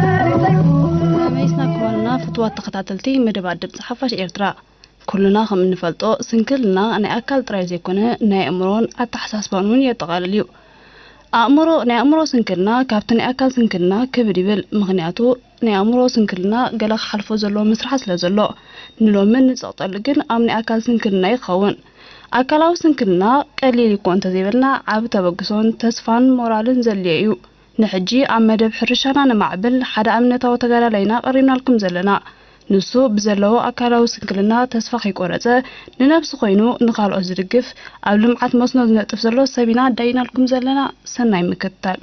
ሰላም መይስና ክኾንና ፍትዋት ተኸታተልቲ መደባት ድምፂ ሓፋሽ ኤርትራ። ኩልና ከም እንፈልጦ ስንክልና ናይ ኣካል ጥራይ ዘይኮነ ናይ ኣእምሮን ኣተሓሳስባን እውን የጠቓልል እዩ። ኣእምሮ፣ ናይ ኣእምሮ ስንክልና ካብቲ ናይ ኣካል ስንክልና ክብድ ይብል። ምኽንያቱ ናይ ኣእምሮ ስንክልና ገለ ክሓልፎ ዘለዎ ምስራሕ ስለ ዘሎ፣ ንሎሚ እንጸቕጠሉ ግን ኣብ ናይ ኣካል ስንክልና ይኸውን። ኣካላዊ ስንክልና ቀሊል እኮ እንተዘይበልና ዓቢ ተበግሶን ተስፋን ሞራልን ዘድልዮ እዩ። ንሕጂ ኣብ መደብ ሕርሻና ነማዕብል ሓደ ኣብነታዊ ተጋዳላይና ቀሪብናልኩም ዘለና። ንሱ ብዘለዎ ኣካላዊ ስንክልና ተስፋ ከይቆረጸ ንነብሱ ኮይኑ ንኻልኦት ዝድግፍ ኣብ ልምዓት መስኖ ዝነጥፍ ዘሎ ሰብ ኢና ኣዳይናልኩም ዘለና። ሰናይ ምክትታል።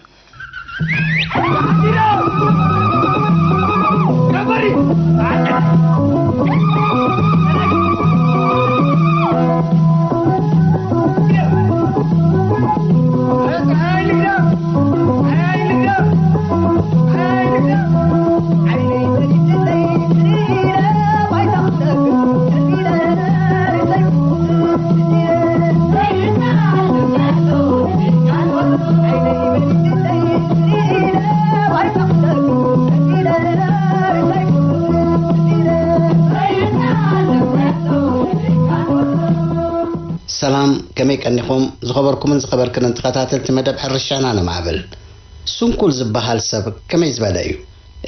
ሰላም፣ ከመይ ቀኒኹም? ዝኸበርኩምን ዝኸበርክንን ተኸታተልቲ መደብ ሕርሻና ነማዕብል። ስንኩል ዝበሃል ሰብ ከመይ ዝበለ እዩ?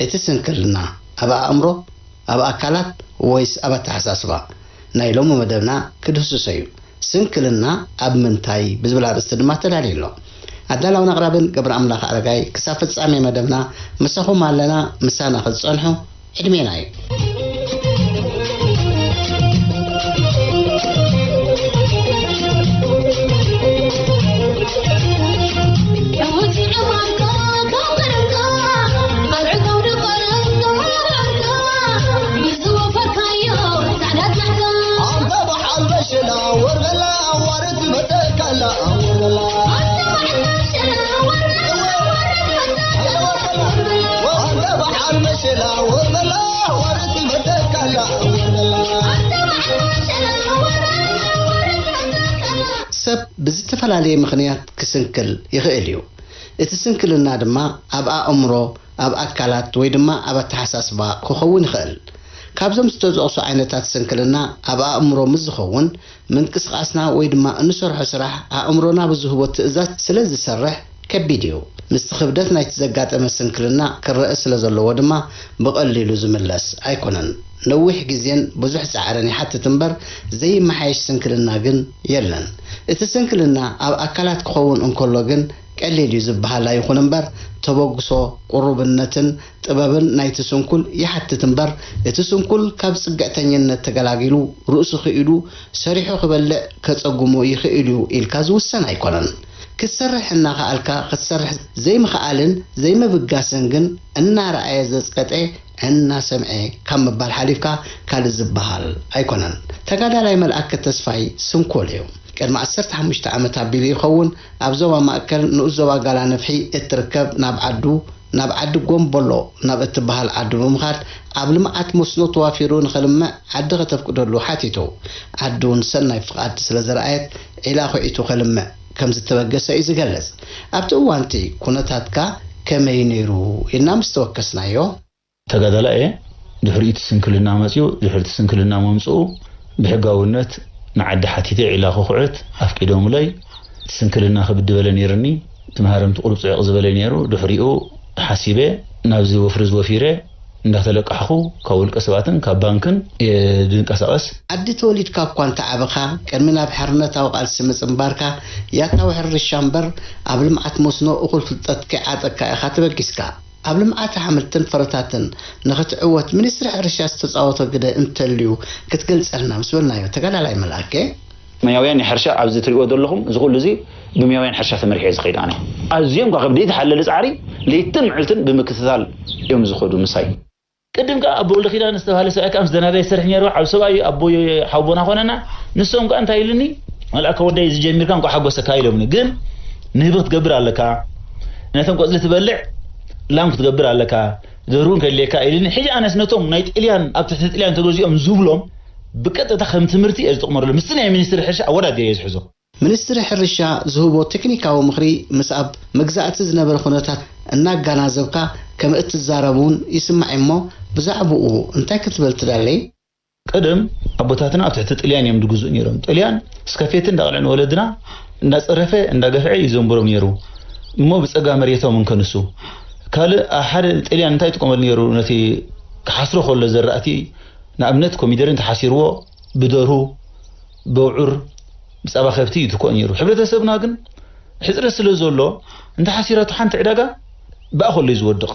እቲ ስንክልና ኣብ ኣእምሮ፣ ኣብ ኣካላት ወይስ ኣብ ኣተሓሳስባ? ናይ ሎሚ መደብና ክድህስሶ እዩ። ስንክልና ኣብ ምንታይ ብዝብል ኣርእስቲ ድማ ተዳልዩ ኣሎ። ኣዳላውን ኣቕራብን ገብረ ኣምላኽ ኣረጋይ። ክሳብ ፍጻሜ መደብና ምሳኹም ኣለና። ምሳና ክትጸንሑ ዕድሜና እዩ። ሰብ ብዝተፈላለየ ምኽንያት ክስንክል ይኽእል እዩ። እቲ ስንክልና ድማ ኣብ ኣእምሮ፣ ኣብ ኣካላት ወይ ድማ ኣብ ኣተሓሳስባ ክኸውን ይኽእል። ካብዞም ዝተጠቕሱ ዓይነታት ስንክልና ኣብ ኣእምሮ ምስ ዝኸውን፣ ምንቅስቓስና ወይ ድማ እንሰርሖ ስራሕ ኣእምሮና ብዝህቦ ትእዛዝ ስለ ዝሰርሕ ከቢድ እዩ። ምስቲ ክብደት ናይቲ ዘጋጠመ ስንክልና ክረአ ስለ ዘለዎ ድማ ብቐሊሉ ዝምለስ ኣይኮነን። ነዊሕ ግዜን ብዙሕ ጻዕርን ይሓትት እምበር ዘይመሓየሽ ስንክልና ግን የለን። እቲ ስንክልና ኣብ ኣካላት ክኸውን እንከሎ ግን ቀሊል እዩ ዝበሃል ኣይኹን እምበር፣ ተበግሶ፣ ቁሩብነትን ጥበብን ናይቲ ስንኩል ይሓትት እምበር፣ እቲ ስንኩል ካብ ጽግዕተኝነት ተገላጊሉ ርእሱ ክኢሉ ሰሪሑ ክበልዕ ከጸግሞ ይኽእል እዩ ኢልካ ዝውሰን ኣይኮነን። ክትሰርሕ እናኸኣልካ ክትሰርሕ ዘይምኽኣልን ዘይምብጋስን ግን እናረኣየ ዘጽቀጠ እናሰምዐ ካብ ምባል ሓሊፍካ ካልእ ዝበሃል ኣይኮነን። ተጋዳላይ መልኣከ ተስፋይ ስንኩል እዩ። ቅድሚ ዓሰርተ ሓሙሽተ ዓመት ኣቢሉ ይኸውን ኣብ ዞባ ማእከል ንኡስ ዞባ ጋላ ነፍሒ እትርከብ ናብ ዓዱ፣ ናብ ዓዲ ጎምቦሎ ናብ እትበሃል ዓዱ ብምኻድ ኣብ ልምዓት መስኖ ተዋፊሩ ንኸልምዕ ዓዲ ከተፍቅደሉ ሓቲቱ። ዓዲ እውን ሰናይ ፍቓድ ስለ ዘርኣየት ዒላ ኹዒቱ ከልምዕ ከም ዝተበገሰ እዩ ዝገልጽ። ኣብቲ እዋንቲ ኩነታትካ ከመይ ነይሩ ኢልና ምስ ተወከስናዮ፣ ተጋዳላይ እየ። ድሕሪኡ እቲ ስንክልና መጺኡ፣ ድሕሪ እቲ ስንክልና ምምጽኡ ብሕጋውነት ንዓዲ ሓቲተ ዒላ ክኹዕት ኣፍቂዶምለይ። እቲ ስንክልና ክብድ በለ ነይርኒ። እቲ መሃረምቲ ቁሩብ ጽዕቕ ዝበለ ነይሩ። ድሕሪኡ ሓሲበ ናብዚ ወፍሪ እዚ ወፊረ እንዳተለቃሕኹ ካብ ውልቀ ሰባትን ካብ ባንክን እየ ዝንቀሳቐስ። ዓዲ ተወሊድካ እኳ እንተዓበኻ፣ ቅድሚ ናብ ሓርነታዊ ቃልሲ ምጽንባርካ ያታዊ ሕርሻ እምበር ኣብ ልምዓት መስኖ እኹል ፍልጠት ከይዓጠካ ኢኻ ተበጊስካ። ኣብ ልምዓት ኣሕምልትን ፍረታትን ንኽትዕወት ሚኒስትሪ ሕርሻ ዝተጻወቶ ግደ እንተልዩ ክትገልጸልና ምስ በልናዮ ተጋዳላይ መልኣከ። መያውያን ናይ ሕርሻ ኣብዚ ትሪእዎ ዘለኹም፣ እዚ ኩሉ እዚ ብመያውያን ሕርሻ ተመሪሐ ዝኸይድ ኣነ። ኣዝዮም ኳ ከብዲ ተሓለሊ ጻዕሪ ለይትን ምዕልትን ብምክትታል እዮም ዝኸዱ ምሳይ። ቅድም ከኣ ኣቦ ወልደኪዳን ዝተባህለ ሰብኣይ ከኣ ምስ ደናዳይ ዝሰርሕ ነይሩ፣ ዓቢ ሰብኣይ እዩ፣ ኣቦ ሓውቦና ኮነና። ንሶም ከኣ እንታይ ኢሉኒ፣ መልኣከ ወደይ ዝጀሚርካ እንኳ ሓጎሰካ ኢሎምኒ። ግን ንህቢ ክትገብር ኣለካ፣ ነቶም ቆጽሊ ትበልዕ ላም ክትገብር ኣለካ፣ ደርሁን ከድልየካ ኢልኒ። ሕጂ ኣነስ ነቶም ናይ ጥልያን፣ ኣብ ትሕቲ ጥልያን ተገዚኦም ዝብሎም ብቀጥታ ከም ትምህርቲ እየ ዝጥቀመሉ። ምስቲ ናይ ሚኒስትሪ ሕርሻ ኣወዳዲረ እየ ዝሕዞ። ሚኒስትሪ ሕርሻ ዝህቦ ቴክኒካዊ ምኽሪ ምስ ኣብ መግዛእቲ ዝነበረ ኩነታት እናጋናዘብካ ከም እትዛረብ እውን ይስማዕ እሞ ብዛዕባኡ እንታይ ክትብል ትደሊ? ቀደም ኣቦታትና ኣብ ትሕቲ ጥልያን እዮም ዝግዝኡ ነይሮም። ጥልያን እስከፌቲ እንዳቐልዐ ንወለድና እንዳጸረፈ እንዳገፍዐ እዩ ዘንብሮም ነይሩ። እሞ ብጸጋ መሬቶም እንከንሱ ካልእ ኣብ ሓደ ጥልያን እንታይ ይጥቀመሉ ነይሩ? ነቲ ክሓስሮ ከሎ ዘራእቲ ንኣብነት ኮሚደረ እንተሓሲርዎ ብደርሁ፣ በውዑር፣ ብጻባ ከብቲ እዩ ትኮ ነይሩ። ሕብረተሰብና ግን ሕፅረት ስለ ዘሎ እንተ ሓሲራቱ ሓንቲ ዕዳጋ ብኣ ከሎ እዩ ዝወድቕ።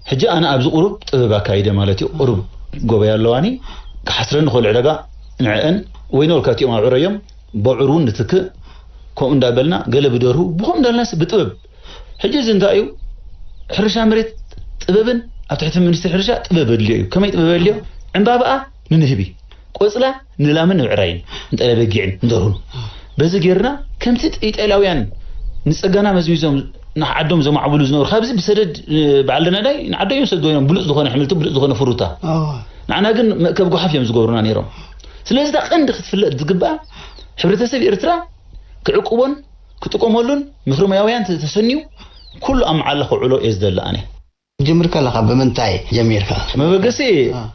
ሕጂ ኣነ ኣብዚ ቁሩብ ጥበብ ኣካይደ ማለት እዩ። ቁሩብ ጎበያ ኣለዋኒ ክሓስረኒ ከሎ ዕዳጋ ንዕአን ወይ ነበርካቲኦም ኣብዕረዮም በውዑር እውን ንትክእ ከምኡ እንዳበልና ገለ ብደርሁ ብኸም እንዳልናስ ብጥበብ ሕጂ እዚ እንታይ እዩ? ሕርሻ መሬት ጥበብን ኣብ ትሕቲ ሚኒስትሪ ሕርሻ ጥበብ ኣድልዮ እዩ። ከመይ ጥበብ ኣድልዮ? ዕምባባኣ ንንህቢ፣ ቆጽላ ንላምን ንብዕራይን፣ ንጠለ በጊዕን ንደርሁን። በዚ ጌርና ከምቲ ኢጣልያውያን ንጸጋና መዝሚዞም ንዓዶም ዘማዕብሉ ዝነበሩ ካብዚ ብሰደድ በዓል ደናዳይ ንዓዶም እዮም ሰዶ ኢኖም ብሉጽ ዝኾነ ሕምልቲ ብሉጽ ዝኾነ ፍሩታ። ንዓና ግን መእከብ ጓሓፍ እዮም ዝገብሩና ነይሮም። ስለዚ እታ ቀንዲ ክትፍለጥ ዝግባኣ ሕብረተሰብ ኤርትራ ክዕቅቦን ክጥቀመሉን ምኽሪ ሞያውያን ተሰንዩ ኩሉ ኣብ መዓላ ከውዕሎ እየ ዝደሊ ኣነ። ጀሚርካ ኣለኻ፣ ብምንታይ ጀሚርካ? መበገሲ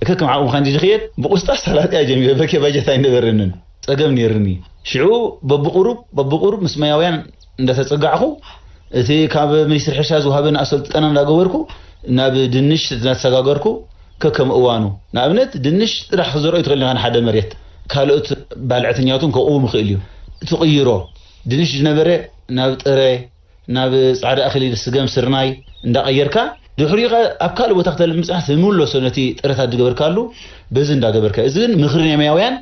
ከከም ዓቕምኻ እንጂ ዝኽየድ ብቁስጣ ሳላጥያ ጀሚረ በኬ ባጀት ኣይነበረንን። ጸገም ነይርኒ። ሽዑ በብቁሩብ በብቁሩብ ምስ ሞያውያን እንዳተጸጋዕኹ እቲ ካብ ሚኒስትሪ ሕርሻ ዝውሃበኒ ኣሰልጠና እንዳገበርኩ ናብ ድንሽ እናተሰጋገርኩ ከከም እዋኑ ንኣብነት ድንሽ ጥራሕ ክዘርኦ ይትኽእል ኢኻ ንሓደ መሬት ካልኦት ባልዕተኛቱን ከቕውም ይኽእል እዩ። ትቕይሮ ድንሽ ዝነበረ ናብ ጥረ ናብ ጻዕዳ እኽሊ ስገም ስርናይ እንዳቐየርካ ድሕሪኡ ኸ ኣብ ካልእ ቦታ ክተልምጽ ምጽናሕ ትምለሶ ነቲ ጥረታት ዝገበርካሉ በዚ እንዳገበርካ እዚ ግን ምኽሪ ናይ መያውያን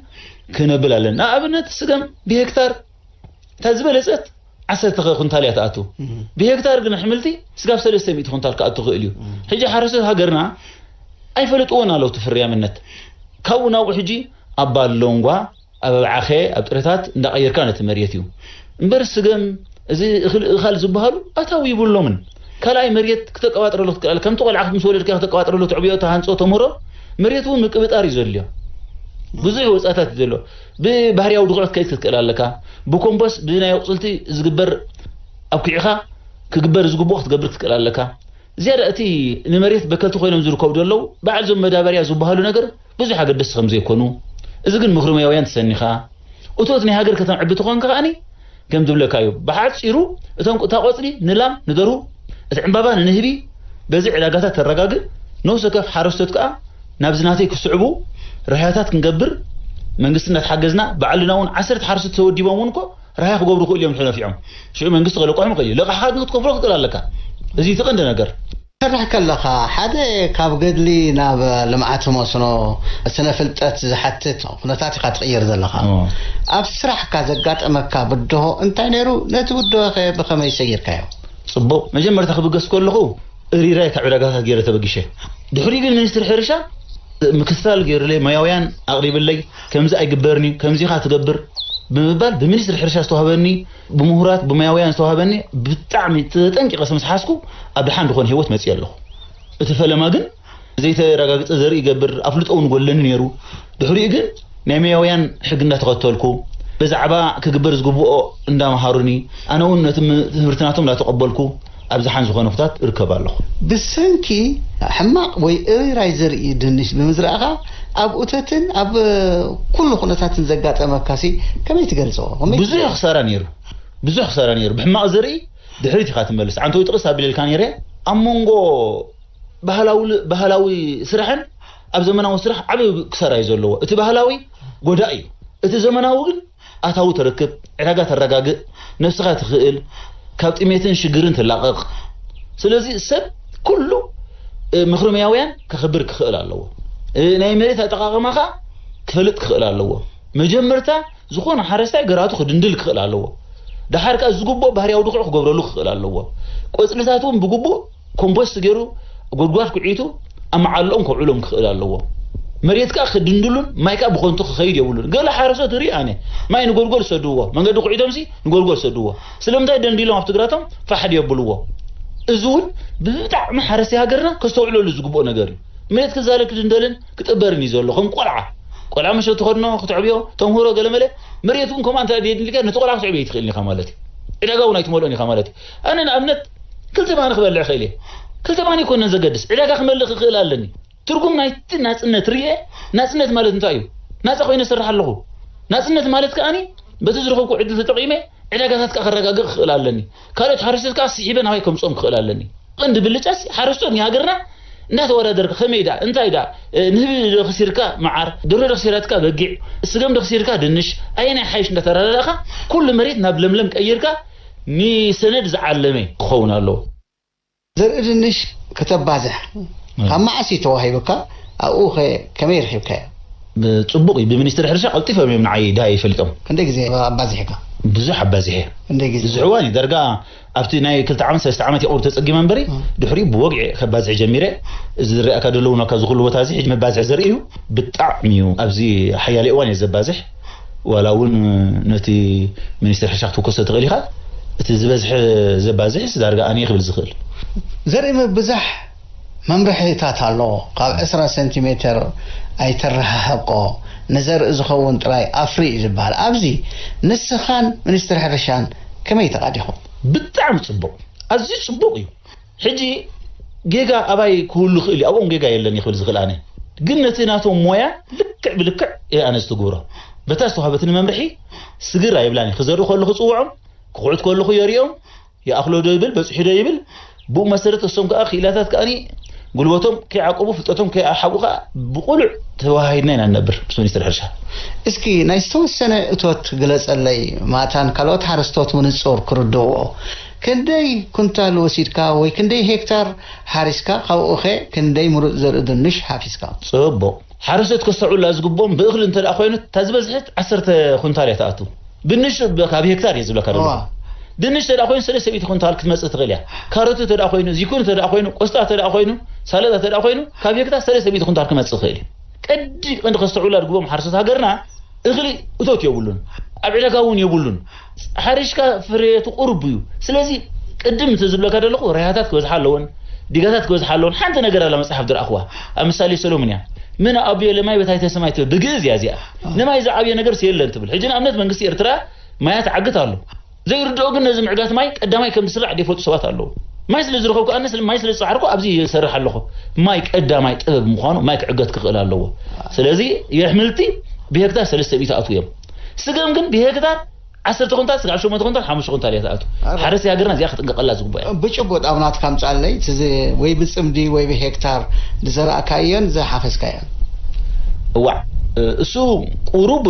ክነብል ኣለና ንኣብነት ስገም ብሄክታር እታ ዝበለጸት ዓሰርተ ኩንታል እያ ትኣቱ ብሄክታር ግን ኣሕምልቲ ስጋብ ሰለስተ ሚእቲ ኩንታል ክኣቱ ክእል እዩ ሕጂ ሓረስቶት ሃገርና ኣይፈለጥዎን ኣለዉ እቲ ፍርያምነት ካብኡ ናብኡ ሕጂ ኣብ ባሎንጓ ኣብ ኣብዓኸ ኣብ ጥረታት እንዳቐየርካ ነቲ መሬት እዩ እምበር ስገም እዚ እኽል እኻል ዝበሃሉ ኣታዊ ይብሎምን ካልኣይ መሬት ክተቀባጥረሉ ክትክእል ከምቲ ቆልዓ ምስ ወለድካ ክተቀባጥረሉ ትዕብዮ ተሃንፆ ተምህሮ መሬት እውን ምቅብጣር እዩ ዘድልዮ ብዙሕ ወፃታት እዩ ዘሎ ብባህርያዊ ድቑዕ ክትከይድ ክትክእል ኣለካ ብኮምቦስ ብናይ ኣቁፅልቲ ዝግበር ኣብኪዕኻ ክግበር ዝግብኦ ክትገብር ክትክእል ኣለካ ዝያዳ እቲ ንመሬት በከልቲ ኮይኖም ዝርከቡ ዘለዉ በዓል ዞም መዳበርያ ዝበሃሉ ነገር ብዙሕ ኣገደስቲ ከም ዘይኮኑ፣ እዚ ግን ምኽሪ ሞያውያን ተሰኒኻ፣ እቶት ናይ ሃገር ከተምዕቢ ተኾንካ ከኣ ከም ዝብለካ እዩ። ብሓጺሩ እቶም እታ ቆጽሊ ንላም ንደርሁ፣ እቲ ዕምባባ ንንህቢ በዚ ዕዳጋታት ተረጋግእ፣ ነፍሲ ወከፍ ሓረስቶት ከኣ ናብዚ ናተይ ክስዕቡ ራህያታት ክንገብር መንግስቲ እናተሓገዝና ባዕልና እውን ዓሰርተ ሓረስቶት ተወዲቦም እውን እኮ ራህያ ክገብሩ ይኽእሉ እዮም ንሕና ነፊዖም። ሽዑ መንግስቲ ክለቅሖም ይኽእል እዩ። ለቃሕኻ ግን ክትከፍሎ ክትኽእል ኣለካ። እዚ እቲ ቀንዲ ነገር። ትሰርሕ ከለኻ ሓደ ካብ ገድሊ ናብ ልምዓት መስኖ ስነ ፍልጠት ዝሓትት ኩነታት ኢኻ ትቕይር ዘለኻ። ኣብ ስራሕካ ዘጋጠመካ ብድሆ እንታይ ነይሩ? ነቲ ብድሆኸ ብኸመይ ሰጊርካዮ? ጽቡቕ። መጀመርታ ክብገስ ከለኹ እሪራይ ካብ ዕዳጋታት ገይረ ተበጊሸ። ድሕሪኡ ግን ሚኒስትሪ ሕርሻ ምክትታል ገይሩለይ፣ ሞያውያን ኣቕሪብለይ፣ ከምዚ ኣይግበርን እዩ፣ ከምዚ ኢኻ ትገብር ብምባል ብሚኒስትሪ ሕርሻ ዝተዋህበኒ፣ ብምሁራት ብሞያውያን ዝተዋህበኒ ብጣዕሚ ተጠንቂቐ ስለ ዝሓዝኩ ኣብ ደሓን ዝኾነ ህይወት መፂአ ኣለኹ። እቲ ፈለማ ግን ዘይተረጋግፀ ዘርኢ ይገብር፣ ኣፍልጦ እውን ጎለኒ ነይሩ። ድሕሪኡ ግን ናይ ሞያውያን ሕጊ እንዳተኸተልኩ ብዛዕባ ክግበር ዝግብኦ እንዳምሃሩኒ ኣነ እውን ነቲ ትምህርቲ ናቶም እንዳተቐበልኩ ኣብ ዝሓን ዝኾነ ኩታት እርከብ ኣለኹ። ብሰንኪ ሕማቕ ወይ እሪራይ ዘርኢ ድንሽ ብምዝራእኻ ኣብ እቶትን ኣብ ኩሉ ኩነታትን ዘጋጠመካሲ ከመይ ትገልጾ? ብዙሕ ክሳራ ነይሩ። ብዙሕ ክሳራ ነይሩ። ብሕማቕ ዘርኢ ድሕሪት ኢኻ ትመልስ። ዓንተዊ ጥቕስ ኣቢለልካ ነይረ። ኣብ መንጎ ባህላዊ ባህላዊ ስራሕን ኣብ ዘመናዊ ስራሕ ዓብዪ ክሳራ እዩ ዘለዎ። እቲ ባህላዊ ጎዳኢ እዩ። እቲ ዘመናዊ ግን ኣታዊ ተረክብ፣ ዕዳጋ ተረጋግእ፣ ነብስኻ ትኽእል፣ ካብ ጥሜትን ሽግርን ትላቐቕ። ስለዚ ሰብ ኩሉ ምኽሪ መያውያን ከኽብር ክኽእል ኣለዎ። ናይ መሬት ኣጠቓቕማ ኸዓ ክፈልጥ ክኽእል ኣለዎ። መጀመርታ ዝኾነ ሓረስታይ ግራቱ ክድንድል ክኽእል ኣለዎ። ደሓር ከኣ ዝግብኦ ባህርያዊ ድኹዒ ክገብረሉ ክኽእል ኣለዎ። ቆጽልታት እውን ብግቡእ ኮምፖስት ገይሩ ጎድጓድ ኩዒቱ ኣብ መዓልኦም ከውዕሎም ክኽእል ኣለዎ። መሬት ከዓ ክድንድሉን ማይ ከዓ ብኾንቱ ክኸይድ የብሉን። ገለ ሓረሶት ርኢ ኣነ ማይ ንጎልጎል ሰድዎ፣ መንገዲ ኩዒቶምሲ ንጎልጎል ሰድዎ። ስለምንታይ ደንዲሎም ኣብቲ ግራቶም ፋሕድ የብልዎ? እዚ እውን ብጣዕሚ ሓረስቲ ሃገርና ከስተውዕለሉ ዝግብኦ ነገር እዩ። መሬት ክዛለ ክድንደልን ክጥበርን እዩ ዘሎ። ከም ቆልዓ ቆልዓ መሸ ትኸድኖ ክትዕብዮ ተምህሮ ገለመለ። መሬት እውን ከምኣ እንተ ደየድልካ ነቲ ቆልዓ ክትዕብዮ ይትኽእል ኢኻ ማለት እዩ። ዕዳጋ እውን ኣይትመልኦን ኢኻ ማለት እዩ። ኣነ ንኣብነት ክልተ ማኒ ክበልዕ ይኽእል እየ። ክልተ ማኒ ይኮነን ዘገድስ፣ ዕዳጋ ክመልእ ክኽእል ኣለኒ። ትርጉም ናይቲ ናጽነት ርየ። ናጽነት ማለት እንታይ እዩ? ናጻ ኮይነ ሰርሕ ኣለኹ። ናጽነት ማለት ከኣኒ በቲ ዝረኸብኩ ዕድል ተጠቒመ ዕዳጋታት ከኣ ከረጋግእ ክኽእል ኣለኒ። ካልኦት ሓረስቶት ከኣ ስሒበ ናባይ ከምጽኦም ክኽእል ኣለኒ። ቀንዲ ብልጫስ ሓረስቶት ናይ ሃገርና እንዳተወዳደርካ ከመይ ዳ እንታይ ዳ ንህቢ ዶ ከሲርካ መዓር፣ ደርሆ ዶ ከሲራትካ በጊዕ፣ ስገም ዶ ከሲርካ ድንሽ፣ ኣየናይ ሓይሽ እንዳተረዳዳእካ ኩሉ መሬት ናብ ለምለም ቀይርካ ንሰነድ ዝዓለመ ክኸውን ኣለዎ። ዘርኢ ድንሽ ከተባዝሕ ካብ መዓስ እዩ ተዋሂብካ? ኣብኡ ከ ከመይ ረኺብካዮ? ብፅቡቅ እዩ። ብሚኒስትሪ ሕርሻ ቀልጢፎም እዮም ንዓይ ድሃይ ፈሊጦም። ክንደይ ግዜ ኣባዚሕካ? ብዙሕ ኣባዚሐ። ክንደይ ግዜ? ብዙሕ እዋን እዩ። ዳርጋ ኣብቲ ናይ ክልተ ዓመት ሰለስተ ዓመት የቑር ተፀጊመ እምበሪ ድሕሪኡ ብወግዒ ከባዝሕ ጀሚረ። እዚ ዝረኣካ ደለዉ ካብ ዝኩሉ ቦታ እዚ ሕጂ መባዝሒ ዘርኢ እዩ። ብጣዕሚ እዩ ኣብዚ ሓያለ እዋን እየ ዘባዝሕ። ዋላ እውን ነቲ ሚኒስትር ሕርሻ ክትውከሶ ትኽእል ኢኻ። እቲ ዝበዝሐ ዘባዝሕስ ዳርጋ ኣነ ክብል ዝኽእል። ዘርኢ ምብዛሕ መምርሒታት ኣለዎ። ካብ ዕስራ ሰንቲሜተር ኣይተረሃሃቆ፣ ንዘርኢ ዝኸውን ጥራይ ኣፍሪ እዩ ዝበሃል። ኣብዚ ንስኻን ሚኒስትሪ ሕርሻን ከመይ ተቓዲኹም? ብጣዕሚ ጽቡቕ፣ ኣዝዩ ጽቡቕ እዩ። ሕጂ ጌጋ ኣባይ ክህሉ ይኽእል እዩ፣ ኣብኦም ጌጋ የለን እየ ክብል ዝኽእል ኣነ። ግን ነቲ ናቶም ሞያ ልክዕ ብልክዕ እየ ኣነ ዝትግብሮ። በታ ዝተዋህበትኒ መምርሒ ስግር ኣይብላን እየ። ክዘርእ ከሎ ክጽውዖም፣ ክኹዕት ከለኹ የርእዮም፣ ይኣኽሎ ዶ ይብል፣ በጺሑ ዶ ይብል። ብኡ መሰረት እሶም ከኣ ክኢላታት ከኣኒ ጉልበቶም ከይዓቀቡ ፍልጠቶም ከይሓብኡ ከኣ ብቑሉዕ ተወሃሂድና ኢና ንነብር ምስ ሚኒስትሪ ሕርሻ። እስኪ ናይ ዝተወሰነ እቶት ግለጸለይ፣ ማታን ካልኦት ሓረስቶት ምንጹር ክርድእዎ። ክንደይ ኩንታል ወሲድካ ወይ ክንደይ ሄክታር ሓሪስካ፣ ካብኡኸ ክንደይ ምሩጽ ዘርኢ ድንሽ ሓፊስካ? ጽቡቕ። ሓረስቶት ከስተውዕሉላ ዝግብኦም ብእኽሊ እንተ ደኣ ኮይኑ እታ ዝበዝሐት ዓሰርተ ኩንታል እያ ትኣቱ። ድንሽ ብ- ካብ ሄክታር እየ ዝብለካ ዘሎ። እዋ። ድንሽ ተደኣ ኮይኑ ሰለስተ ሚእቲ ኩንታል ክትመጽእ ትኽእል እያ። ካሮት ተደኣ ኮይኑ፣ ዚኩኒ ተደኣ ኮይኑ፣ ቆስጣ ተደኣ ኮይኑ፣ ሳለጣ ተደኣ ኮይኑ ካብ ሄክታር ሰለስተ ሚእቲ ኩንታል ክመጽእ ይኽእል እዩ። ቀዲ ቀንዲ ከስተውዕሉላ ዝግብኦም ሓረስቶት ሃገርና እኽሊ እቶት የብሉን፣ ኣብ ዕዳጋ እውን የብሉን። ሓሪሽካ ፍርየቱ ቁሩብ እዩ። ስለዚ ቅድም እቲ ዝብለካ ዘለኹ ራያታት ክበዝሓ ኣለወን፣ ዲጋታት ክበዝሓ ኣለወን። ሓንቲ ነገር ኣላ መጽሓፍ ዝረኣኽዋ ኣብ ምሳሌ ሰሎሞን እያ። ምን ኣብዮ ለማይ በታሕተ ሰማይ ትብል ብግእዝ እያ እዚኣ። ንማይ ዝዓብየ ነገርስ የለን ትብል። ሕጂ ንኣብነት መንግስቲ ኤርትራ ማያት ዓግት ኣሎ። ዘይርድኦ ግን ነዚ ምዕጋት ማይ ቀዳማይ ከም ዝስራዕ ዘይፈልጡ ሰባት ኣለዉ። ማይ ስለ ዝረኸብኩ ኣነ ስለ ማይ ስለ ዝጸዓርኩ ኣብዚ ይሰርሕ ኣለኹ። ማይ ቀዳማይ ጥበብ ምዃኑ ማይ ክዕገት ክኽእል ኣለዎ። ስለዚ የሕምልቲ ብሄክታር ሰለስተ ሚእቲ ኣትዉ እዮም። ስገም ግን ብሄክታር ዓሰርተ ኩንታል ስጋብ ሸሞንተ ኩንታል ሓሙሽተ ኩንታል እያ ትኣቱ። ኣረ። ሓረስቲ ሃገርና እዚኣ ክጥንቀቀላ ዝግባእ እያ። ብጭቡጥ ኣብ ናትካ ምጻለይ እቲ ዝ- ወይ ብጽምዲ ወይ ብሄክታር ዝዘራእካየን ዝሓፈስካየን? እዋዕ እሱ ቁሩብ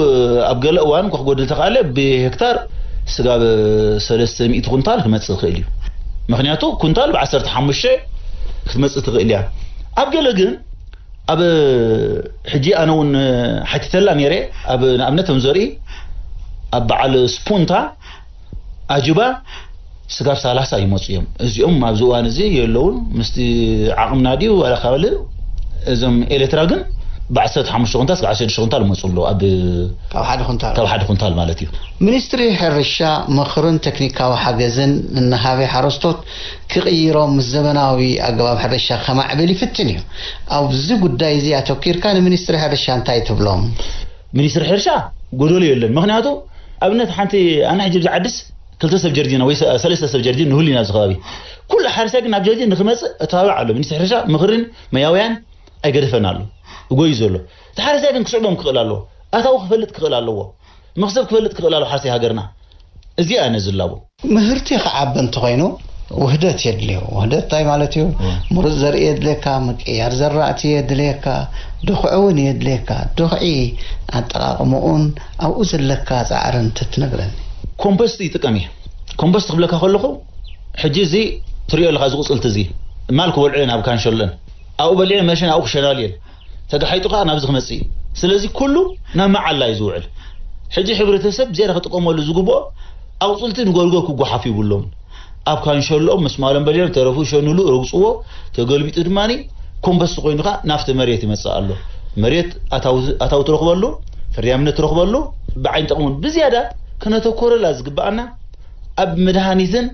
ኣብ ገለ እዋን ክጎድል ተኻለ ብሄክታር ስጋብ ሰለስተ ሚእቲ ኩንታል ክመጽእ ይኽእል እዩ። ምክንያቱ ኩንታል ብ ዓሰርተ ሓሙሽተ ክትመጽእ ትኽእል እያ። ኣብ ገለ ግን ኣብ ሕጂ ኣነ እውን ሓቲተላ ነይረ። ኣብ ንኣብነት ከም ዘርኢ ኣብ በዓል ስፑንታ ኣጅባ ስጋብ ሰላሳ ይመፁ እዮም። እዚኦም ኣብዚ እዋን እዚ የለውን። ምስቲ ዓቕምና ድዩ ዋላ ካልእ እዞም ኤሌትራ ግን ብ ዓሰርተ ሓሙሽተ ኩንታል እስካብ ዓሰርተ ሽዱሽተ ኩንታል ይመፁ ኣለዉ ኣብ ካብ ሓደ ኩንታል ካብ ሓደ ኩንታል ማለት እዩ። ሚኒስትሪ ሕርሻ ምኽርን ቴክኒካዊ ሓገዝን እናሃበ ሓረስቶት ክቕይሮም ምስ ዘመናዊ ኣገባብ ሕርሻ ከማዕብል ይፍትን እዩ። ኣብዚ ጉዳይ እዚ ኣተኲርካ ንሚኒስትሪ ሕርሻ እንታይ ትብሎም? ሚኒስትሪ ሕርሻ ጎደሎ የለን። ምኽንያቱ ኣብነት ሓንቲ ኣነ ሕጂ ኣብዚ ዓድስ ክልተ ሰብ ጀርዲን ወይ ሰ- ሰለስተ ሰብ ጀርዲን ንህሉ ኢና ኣብዚ ከባቢ። ኩሉ ሓረስታይ ግን ናብ ጀርዲን ንክመፅእ እተባብዕ ኣሎ። ሚኒስትሪ ሕርሻ ምኽርን መያውያን ኣይገደፈን ኣሎ። እጎዩ ዘሎ። እቲ ሓረስታይ ግን ክስዕቦም ክኽእል ኣለዎ። ኣታዊ ክፈልጥ ክኽእል ኣለዎ። መኽሰብ ክፈልጥ ክኽእል ኣለዎ ሓረስታይ ሃገርና። እዚኣ እነ ዝላቦ። ምህርቲ ክዓቢ እንተኾይኑ ውህደት የድልዮ። ውህደት እንታይ ማለት እዩ? ምሩፅ ዘርኢ የድልየካ፣ ምቅያር ዘራእቲ የድልየካ፣ ድኹዒ እውን የድልየካ። ድኹዒ ኣጠቓቕምኡን ኣብኡ ዘለካ ፃዕርን ተትነግረኒ። ኮምፖስት ይጥቀም እየ። ኮምፖስት ክብለካ ከለኹ ሕጂ እዚ ትሪኦ ኣለካ እዚ ቁፅልቲ እዚ ማል ክበልዑ እየን ኣብ ካንሸሎን ኣብኡ በሊዐን መሸን ኣብኡ ክሸናሉ እየን። ተጋሒጡ ከዓ ናብዚ ክመፅእ እዩ። ስለዚ ኩሉ ናብ መዓላ እዩ ዝውዕል። ሕጂ ሕብረተሰብ ዝያዳ ክጥቀመሉ ዝግብኦ ኣቑፅልቲ ንጎልጎል ክጓሓፉ ይብሎም። ኣብ ካንሸሎኦም ምስ ማሎም በሊዖም ተረፉ ሸንሉ ረግፅዎ ተገልቢጡ ድማ ኮምበስቲ ኮይኑ ከዓ ናብቲ መሬት ይመፅእ ኣሎ። መሬት ኣታዊ ኣታዊ ትረኽበሉ፣ ፍርያምነት ትረኽበሉ፣ ብዓይኒ ጠቕሙን ብዝያዳ ክነተኮረላ ዝግብኣና ኣብ መድሃኒትን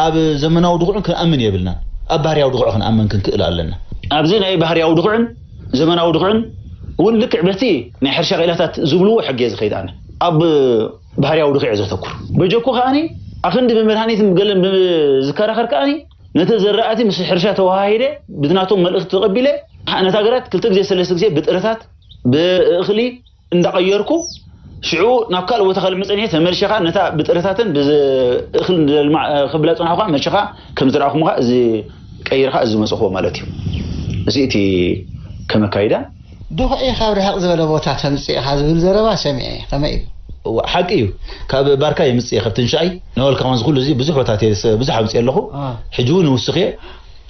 ኣብ ዘመናዊ ድኹዕን ክንኣምን የብልናን። ኣብ ባህርያዊ ድኹዕ ክንኣምን ክንክእል ኣለና። ኣብዚ ናይ ባህርያዊ ድኹዕን ዘመናዊ ድኹዕን እውን ልክዕ በቲ ናይ ሕርሻ ክኢላታት ዝብልዎ ሕጊ እየ ዝኸይድ ኣነ። ኣብ ባህርያዊ ድኹዕ እየ ዘተኩር። በጀኩ ከኣኒ ኣኽንዲ ብመድሃኒትን ብገለን ዝከራኸር ከኣኒ ነቲ ዘራእቲ ምስ ሕርሻ ተወሃሂደ ብናቶም መልእኽቲ ተቐቢለ ነታ ግራት ክልተ ግዜ ሰለስተ ግዜ ብጥረታት ብእኽሊ እንዳቐየርኩ ሽዑ ናብ ካልእ ቦታ ከልሚ ጸኒሐ ተመልሸኻ ነታ ብጥረታትን ብእኽሊ ከብላ ጸናሕኳ መልሸኻ ከም ዝረኣኹምኻ እዚ ቀይርካ እዚ ዝመጽእዎ ማለት እዩ። እዚ እቲ ከመካይዳ ድኹዒ ካብ ርሕቕ ዝበለ ቦታ ተምጽእኻ ዝብል ዘረባ ሰሚዐ። ከመይ እዩ? እዋ፣ ሓቂ እዩ። ካብ ባርካ የምጽእ እየ፣ ከብቲ ንሻይ ነበልካ፣ ከምዚ ኩሉ እዚ ብዙሕ ቦታት እየ፣ ብዙሕ ኣምጽእ ኣለኹ። ሕጂ እውን ይውስኽ እየ።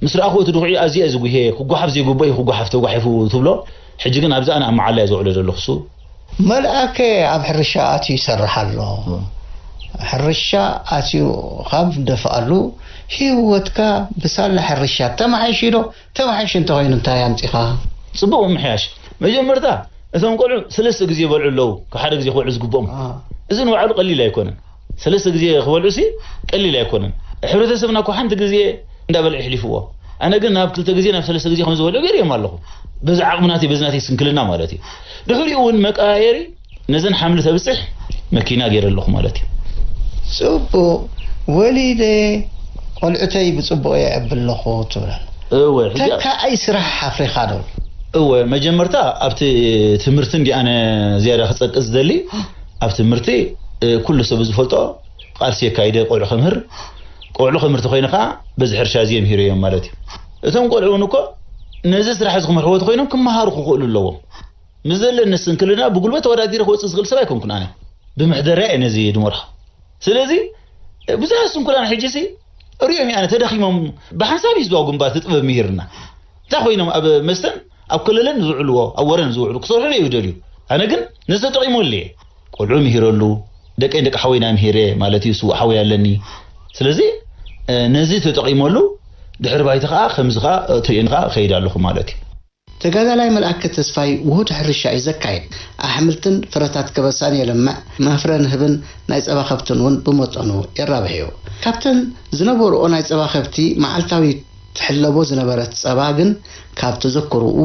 ምስ ረኣኹ እቲ ድኹዒ ኣዝየ እየ ዝጉሄ፣ ክጓሓፍ ዘይግብኦ እዩ ክጓሓፍ ተጓሒፉ ትብሎ። ሕጂ ግን ኣብዚ ኣነ ኣብ መዓላ እየ ዘውዕሎ ዘለኹ እሱ። መልኣከ ኣብ ሕርሻ ኣትዩ ይሰርሕ ኣሎ። ሕርሻ ኣትዩ ካብ ደፍኣሉ ህይወትካ ብሳላ ሕርሻ ተማሓይሹ ዶ? ተማሓይሹ እንተኾይኑ እንታይ ኣምፂኻ? ጽቡቕ ምምሕያሽ። መጀመርታ እቶም ቆልዑ ሰለስተ ግዜ ይበልዑ ኣለዉ፣ ካብ ሓደ ግዜ ክበልዑ ዝግብኦም። እዚ ንባዕሉ ቀሊል ኣይኮነን። ሰለስተ ግዜ ክበልዑ ሲ ቀሊል ኣይኮነን። ሕብረተሰብና እኮ ሓንቲ ግዜ እንዳበልዐ ይሕሊፍዎ። ኣነ ግን ናብ ክልተ ግዜ ናብ ሰለስተ ግዜ ከም ዝበልዑ ገይርዮም ኣለኹ። በዚ ዓቕሚ ናተይ በዚ ናተይ ስንክልና ማለት እዩ። ድሕሪኡ እውን መቀያየሪ ነዘን ሓምሊ ተብፅሕ መኪና ገይረ ኣለኹ ማለት እዩ። ፅቡቕ ወሊደ ቆልዑተይ ብፅቡቕ የዕቢ ኣለኹ ትብል ኣሎ። እወ፣ ሕጂ ተካኣይ ስራሕ ኣፍሪኻ ዶ? እወ፣ መጀመርታ ኣብቲ ትምህርቲ እንዲ ኣነ ዝያዳ ክፀቅስ ዝደሊ። ኣብ ትምህርቲ እ፣ ኩሉ ሰብ ዝፈልጦ ቃልሲ የካይደ ቆልዑ ከምህር። ቆልዑ ከምህርቲ ኮይነ ከዓ በዚ ሕርሻ እዚ የምሂሩ እዮም ማለት እዩ። እቶም ቆልዑ እውን እኮ ነዚ ስራሕ እዚ ክመርሕዎ ተኮይኖም ክመሃሩ ክኽእሉ ኣለዎም። ምስ ዘለኒ ስንክልና ብጉልበት ተወዳዲረ ክወፅእ ዝኽእል ሰብ ኣይኮንኩን ኣነ። ብምሕደርያ እየ ነዚ ድመርሖ። ስለዚ ብዙሓት ስንኩላን ሕጂ ሲ ሪኦም ኣነ ተዳኺሞም ብሓንሳብ እዩ ዝዋ ግንባር እቲ ጥበብ ምሂርና። እንታይ ኮይኖም ኣብ መስተን ኣብ ከለለን ዝውዕልዎ ኣብ ወረን ዝውዕሉ ክሰርሑ እዩ ደልዩ። ኣነ ግን ነዚ ተጠቒመሉ እየ። ቆልዑ ምሂረሉ፣ ደቀይ ደቂ ሓወይና ምሂረ ማለት እዩ። ስዉእ ሓወይ ኣለኒ። ስለዚ ነዚ ተጠቒመሉ ድሕሪ ባይታ ከዓ ከምዚ ከዓ ትሪእን ከዓ እኸይድ ኣለኹ ማለት እዩ። ተጋዳላይ መልኣከ ተስፋይ ውሁድ ሕርሻ እዩ ዘካይድ። ኣሕምልትን ፍረታት ከበሳን የልምዕ፣ መፍረ ንህብን ናይ ጸባ ከብትን እውን ብመጠኑ የራብሕ እዩ። ካብተን ዝነበርኦ ናይ ጸባ ከብቲ መዓልታዊ ትሕለቦ ዝነበረት ጸባ ግን ካብ ተዘክሮኡ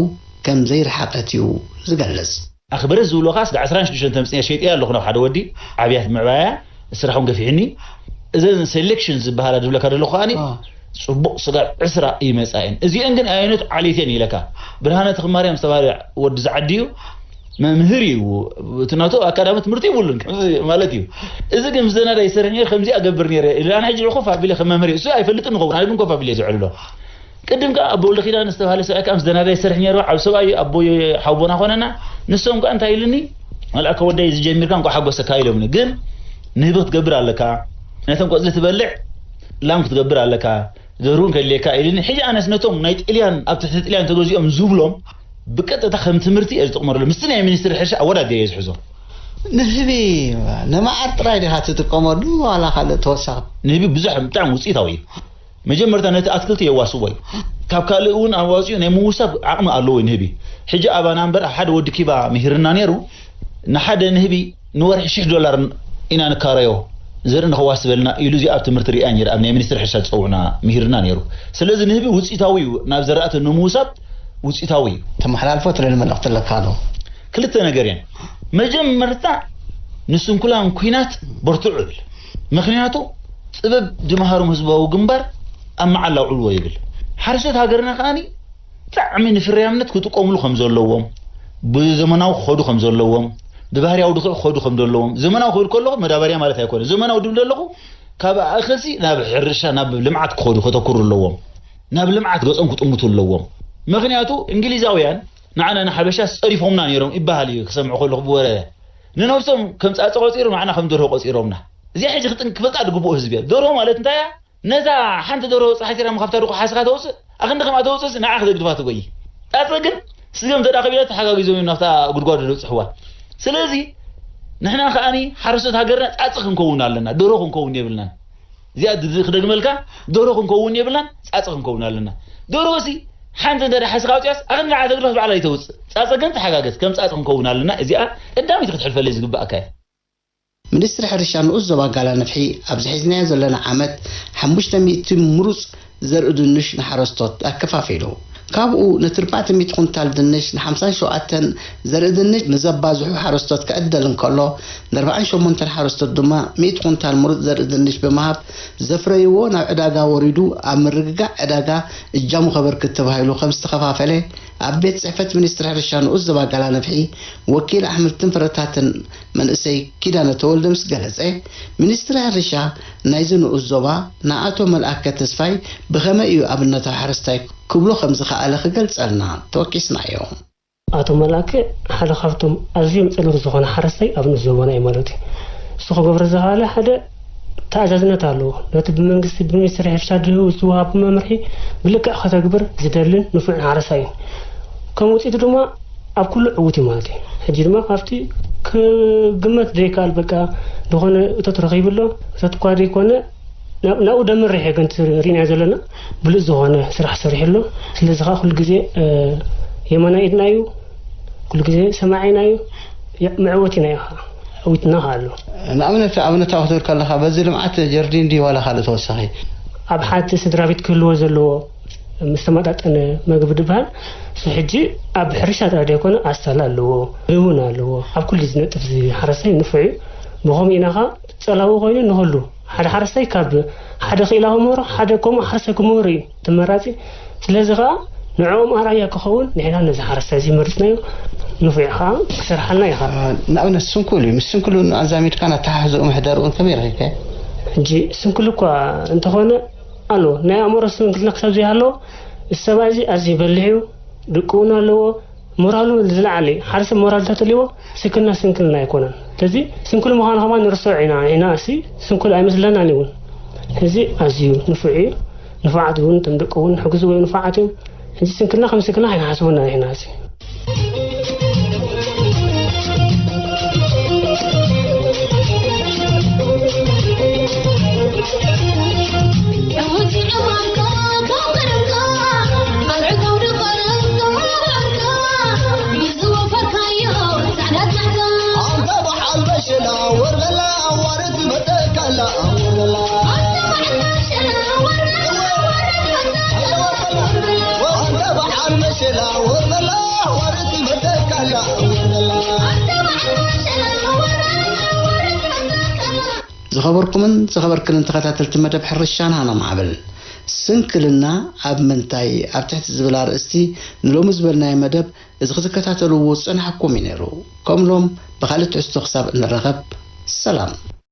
ከም ዘይረሓቐት እዩ ዝገልጽ። ኣኽበረት ዝብልዎ ከዓ ስጋ ዕስራን ሽዱሽተን ተምፅያ ሸይጥያ ኣለኹ ናብ ሓደ ወዲ ዓብያት ምዕባያ ስራሕ እውን ገፊሕኒ። እዘን ሴሌክሽን ዝበሃላ ዝብለካ ዘለኹ ከዓኒ ፅቡቕ ስጋ ዕስራ ይመፃ እየን። እዚአን ግን ኣየኖት ዓሌት እየን ኢለካ። ብርሃነ ተኽማርያም ዝተባህለ ወዲ ዝዓዲ እዩ። መምህር እዩ። እቲ ናቱ ኣካዳሚ ትምህርቲ ይብሉን ማለት እዩ። እዚ ግን ምስ ዘናዳ ይሰርሕ ነይሩ ከምዚ ኣገብር ነይረ ኢለ ኣነ ሕጂ ኮፍ ኣቢለ ከም መምህር እዩ። እሱ ኣይፈልጥን ይኸውን ኣነ ግን ኮፍ ኣቢለ ዝዕልሎ። ቅድም ከዓ ኣቦ ወልደ ኪዳን ዝተባህለ ሰብኣይ ከዓ ምስ ዘናዳ ይሰርሕ ነይሩ። ዓብ ሰብኣይ ኣቦ ሓውቦና ኮነና። ንሶም ከዓ እንታይ ኢሉኒ፣ መልኣከ ወደይ ዝጀሚርካ እንኳ ሓጎሰካ ኢሎምኒ። ግን ንህቢ ክትገብር ኣለካ፣ ነተን ቆፅሊ ትበልዕ ላም ክትገብር ኣለካ፣ ደርሁን ከድልየካ ኢሉኒ። ሕጂ ኣነስ ነቶም ናይ ጥልያን ኣብ ትሕቲ ጥልያን ተገዚኦም ዝብሎም ብቀጥታ ከም ትምህርቲ እየ ዝጥቀመሉ። ምስቲ ናይ ሚኒስትሪ ሕርሻ ኣወዳዲረ እየ ዝሕዞ። ንህቢ ንመዓር ጥራይ ዲኻ ትጥቀመሉ ዋላ ካልእ ተወሳኺ? ንህቢ ብዙሕ ብጣዕሚ ውፅኢታዊ እዩ። መጀመርታ ነቲ ኣትክልቲ የዋስቦ እዩ። ካብ ካልእ እውን ኣዋፂኡ ናይ ምውሳብ ዓቕሚ ኣለዎ እዩ ንህቢ። ሕጂ ኣባና እምበር ሓደ ወዲ ኪባ ምሂርና ነይሩ። ንሓደ ንህቢ ንወርሒ ሽሕ ዶላር ኢና ንካረዮ ዘርኢ ንኸዋስበልና ኢሉ እዚኣ ኣብ ትምህርቲ ሪኣ ነይረ ኣብ ናይ ሚኒስትሪ ሕርሻ ዝፀውዕና ምሂርና ነይሩ። ስለዚ ንህቢ ውፅኢታዊ እዩ ናብ ዘራእቲ ንምውሳብ ውፅኢታዊ እዩ። ተመሓላልፎ ትልል መልእኽቲ ኣለካ ዶ? ክልተ ነገር እየን። መጀመርታ ንስንኩላን ኩናት በርትዑ እብል። ምኽንያቱ ጥበብ ድምሃሮም ህዝባዊ ግንባር ኣብ መዓላ ኣውዕልዎ ይብል። ሓረስቶት ሃገርና ከዓኒ ብጣዕሚ ንፍርያምነት ክጥቀምሉ ከም ዘለዎም፣ ብዘመናዊ ክኸዱ ከም ዘለዎም፣ ብባህርያዊ ድኽዒ ክኸዱ ከም ዘለዎም፣ ዘመናዊ ክብል ከለኹ መዳበርያ ማለት ኣይኮነ። ዘመናዊ ድብል ዘለኹ ካብ ኣእኸልሲ ናብ ሕርሻ ናብ ልምዓት ክኸዱ ከተኩሩ ኣለዎም። ናብ ልምዓት ገጾም ክጥምቱ ኣለዎም። ምኽንያቱ እንግሊዛውያን ንዓና ንሓበሻ ጸሪፎምና ነይሮም ይበሃል እዩ ክሰምዑ ከለኹ ብወረ። ንነብሶም ከም ጻጸ ቆጺሮም ንዓና ከም ደርሆ ቆጺሮምና። እዚኣ ሕጂ ክጥን ክፈልጣ ዝግብኦ ህዝቢ እያ። ደርሆ ማለት እንታይ እያ? ነዛ ሓንቲ ደርሆ ጸሓይ ሲራም ካብታ ድኳ ሓስኻ ተውጽእ ኣኽንዲ ከምኣ ተውጽእስ ንዓ ክደግድፋ ትጎይ። ጻጸ ግን ስገም ተዳኸብ ኢለ ተሓጋጊዞም እዮም ናብታ ጉድጓድ ዘብጽሕዋ። ስለዚ ንሕና ከኣኒ ሓረስቶት ሃገርና ጻጸ ክንከውን ኣለና፣ ደርሆ ክንከውን የብልናን። እዚኣ ድ- ክደግመልካ ደርሆ ክንከውን የብልናን፣ ጻጸ ክንከውን ኣለና። ደርሆ ሲ ሓንቲ እንተ ደኣ ሓዝካ ኣውጽኣስ፣ ኣኽንዲ ዓተግረስ ባዕላ ኣይተውጽእ። ጻጸ ግን ተሓጋገዝ፣ ከም ጻጸ ክንከውን ኣለና። እዚኣ ቀዳመይቲ ክትሕልፈለይ ዝግባኣካ እያ። ሚኒስትሪ ሕርሻ ንኡስ ዞባ ጋላ ነፍሒ ኣብዚ ሒዝናዮ ዘለና ዓመት ሓሙሽተ ሚእቲ ምሩጽ ዘርኢ ድንሽ ንሓረስቶት ኣከፋፊሉ። ካብኡ ነቲ ኣርባዕተ ሚእቲ ኩንታል ድንሽ ንሓምሳን ሸውዓተን ዘርኢ ድንሽ ንዘባዝሑ ሓረስቶት ክዕደል እንከሎ፣ ንኣርባዓን ሸሞንተን ሓረስቶት ድማ ሚእቲ ኩንታል ምሩጽ ዘርኢ ድንሽ ብምሃብ ዘፍረይዎ ናብ ዕዳጋ ወሪዱ ኣብ ምርግጋእ ዕዳጋ እጃሙ ከበርክት ተባሂሉ ከም ዝተኸፋፈለ ኣብ ቤት ጽሕፈት ሚኒስትሪ ሕርሻ ንኡስ ዞባ ጋላ ነፍሒ ወኪል ኣሕምልትን ፍረታትን መንእሰይ ኪዳነ ተወልደ ምስ ገለጸ፣ ሚኒስትሪ ሕርሻ ናይዚ ንኡስ ዞባ ንኣቶ መልኣከ ተስፋይ ብኸመይ እዩ ኣብነታዊ ሓረስታይ ክብሎ ከም ዝኸኣለ ክገልጸልና ተወኪስናዮ። ኣቶ መልኣከ ሓደ ካብቶም ኣዝዮም ጽኑር ዝኾነ ሓረስታይ ኣብ ንኡስ ዞባና እዩ ማለት እዩ። እሱ ክገብሮ ዝኸኣለ ሓደ ተኣዛዝነት ኣለዎ። ነቲ ብመንግስቲ ብሚኒስትሪ ሕርሻ ድህው ዝወሃብ መምርሒ ብልክዕ ከተግብር ዝደልን ንፉዕን ሓረስታይ እዩ። ከም ውጽኢቱ ድማ ኣብ ኩሉ ዕዉት እዩ ማለት እዩ። ሕጂ ድማ ካብቲ ክግመት ዘይከኣል በቃ ዝኾነ እቶት ረኺቡ ኣሎ። እቶት እኳ ዘይኮነ ናብ-፣ ናብኡ ደምርሕ እየ ግን ሪእናዮ ዘለና ብሉጽ ዝኾነ ስራሕ ሰሪሑ ኣሎ። ስለዚ ከዓ ኩሉ ግዜ፣ እ፣ የማናይ ኢድና እዩ፣ ኩሉ ግዜ ሰማዒና እዩ። ያ-፣ መዕወቲና እዩ ከዓ፣ ዕዊትና ከዓ ኣሎ። ንኣብነት ኣብነታዊ ክትብል ከለኻ በዚ ልምዓት ጀርዲን ድዩ ዋላ ካልእ ተወሳኺ? ኣብ ሓንቲ ስድራ ቤት ክህልዎ ዘለዎ ምስ ተመጣጠነ መግቢ ድበሃል፣ እሱ ሕጂ ኣብ ሕርሻ ጥራይ ዘይኮነ ኣሳል ኣለዎ፣ ንብ እውን ኣለዎ። ኣብ ኩሉ ዝነጥፍ እዚ ሓረስታይ ንፉዕ እዩ። ብኸምኡ ኢና ኸዓ ጸላዊ ኮይኑ ንኹሉ። ሓደ ሓረስታይ ካብ ሓደ ክኢላ ክምህሮ፣ ሓደ ከምኡ ሓረስታይ ክምህሮ እዩ ተመራጺ። ስለዚ ኸዓ ንዕኦም ኣርኣያ ክኸውን ንሕና ነዚ ሓረስታይ እዚ መሪጽናዮ፣ ንፉዕ ኸዓ ክሰርሓልና እዩ ኸዓ። ንኣብነት ስንኩል እዩ። ምስ ስንኩልን ኣዛሚድካን ኣተሓሕዝኡ ምሕደርኡን ከመይ ረኺብካዮ? ሕጂ ስንኩል እኳ እንተኾነ ኣሎ። ናይ ኣእምሮ ስንክልና ክሳብ ዘይሃለዎ፣ እዚ ሰብኣይ እዚ ኣዝዩ በሊሕ እዩ፣ ድቂ እውን ኣለዎ፣ ሞራሉ ዝለዓለ እዩ። ሓደ ሰብ ሞራል እንተተልይዎ፣ ስንክልና ስንክልና ኣይኮነን። ስለዚ ስንኩል ምዃኑ ከማን ንርስዖ ኢና። ኢና እሲ ስንኩል ኣይመስለናን እውን። እዚ ኣዝዩ ንፉዕ እዩ። ንፉዓት እውን፣ እቶም ደቂ እውን ሕጉዝ ወይ ንፉዓት እዮም። ሕጂ ስንክልና ከም ስንክልና ኣይንሓስቦን ኢና እዚ። ዝኸበርኩምን ዝኸበርክንን ተኸታተልቲ መደብ ሕርሻን ሃና ማዕበል፣ ስንክልና ኣብ ምንታይ ኣብ ትሕቲ ዝብል ኣርእስቲ ንሎሚ ዝበልናዮ መደብ እዚ ክትከታተልዎ ዝጸናሕኩም እዩ ነይሩ። ከም ሎም ብኻልእ ትሕዝቶ ክሳብ እንራኸብ፣ ሰላም።